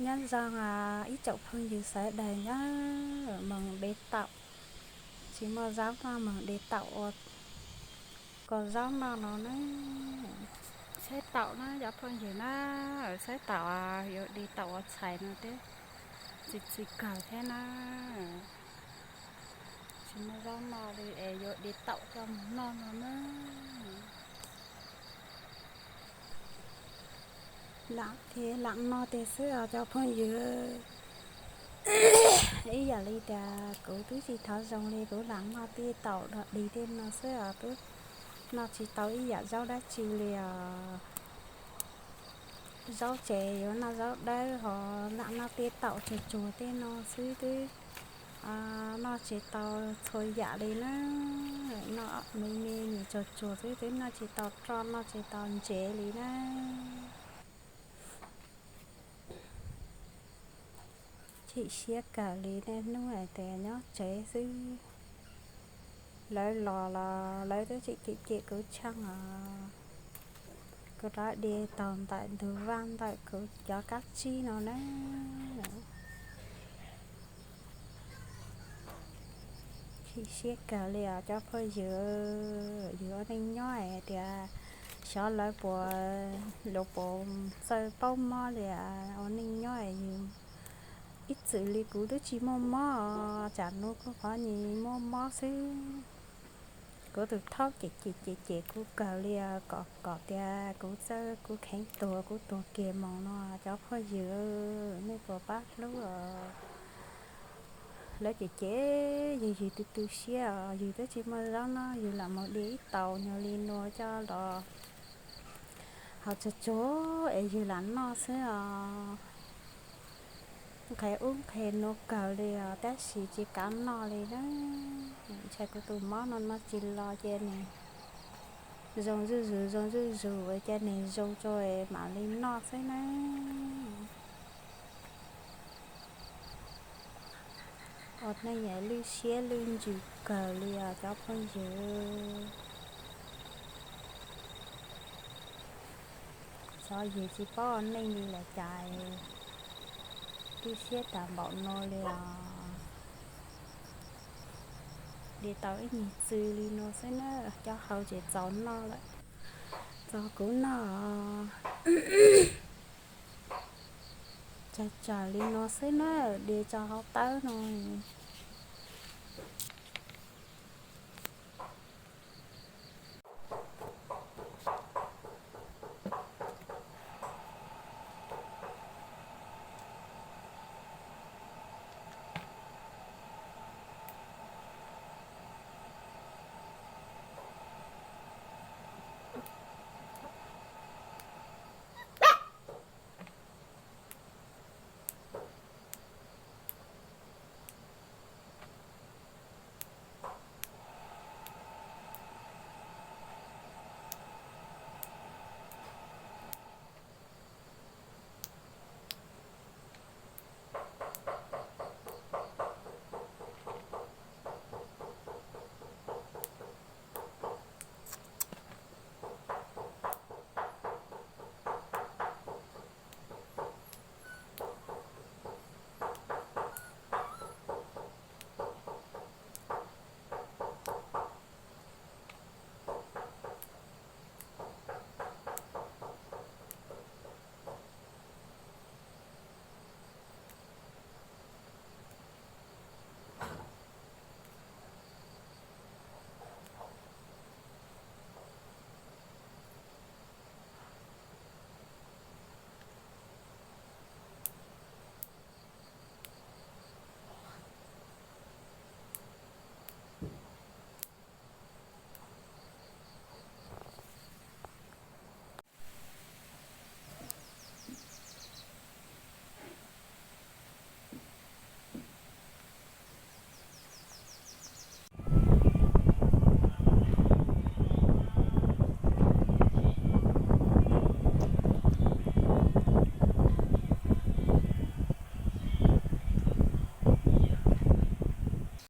Nyob zoo ib tsoom phooj ywg sawv daws nyob moog de taum, tsis muaj zaub noj moog de taum ua kua zaub noj no na. Saib taum na cov phooj ywg na, saib taum, yuav de taum ua txhais no thiab, txi txiv kawg thiab na. Tsis muaj zaub noj li es yuav de taum coj moog noj no na. Laam thiab laam noj tiag xwb os cov phooj ywg. Ib yam li tias kuv twb tsis thov zoo li, kuv laam noj tej taum dog dig tej no xwb os, twb noj tsis tau ib yam zaub dab tsi li os. Zaub ces yuav noj zaub dawb ho laam noj tej taum tsuag tsuag tej no xwb, twb noj tsis tau txhua yam li na. Noj me me nyuam tsuag tsuag xwb, twb noj tsis tau roj noj tsis tau ntsev li na. Chim siab kawg li, niaj hnub hais tias nyob tsev xwb. Lawv los los lawv twb tseem cem cem kuv tsheej os. Kuv rov de taum ntawm ntug vaj ntawm kuv cov kab tsib no na. Chim siab kawg li os cov phooj ywg, yus ua neej nyob es tias xyov lawv puas, lawv puas txawj paub mob li os. Ua neej nyob es yus ib txwm li kuv twb tsis muaj mob os, tsam no kuv qhov nyias muaj mob xwb. Kuv tus thaub cem cem cem cem kuv kawg li os, kom kom tias kuv txawj kuv kheev tuag, kuv tuag kiag mus no cov phooj ywg, nej puas pab hlub os. Lawv cem cem yus, yus tu tu siab os, yus twb tsis muaj zaub noj, yus lam mus de ib taum nyuag li no coj los haus tsuag tsuag es yus lam noj xwb os. Nqhis ub nqhis no kawg li os, tab sis tsis kav noj li na. Ntshai kuv tus mob no noj tsis los ces nws zoo zuj zus zoo zuj zus ces nws zoo tso mam li noj xwb na. Ua neej lwj siab lwj ntsws kawg li os cov phooj ywg. Xyov yus tsis paub ua neej li lawm cas lwj siab tas npaum no li os. De tau ib nyuag txwm li no xwb na, cov hau ces txaus noj lawm, txaus kuv noj. Tsawg tsawg li no xwb na, de tso hauv tawb no.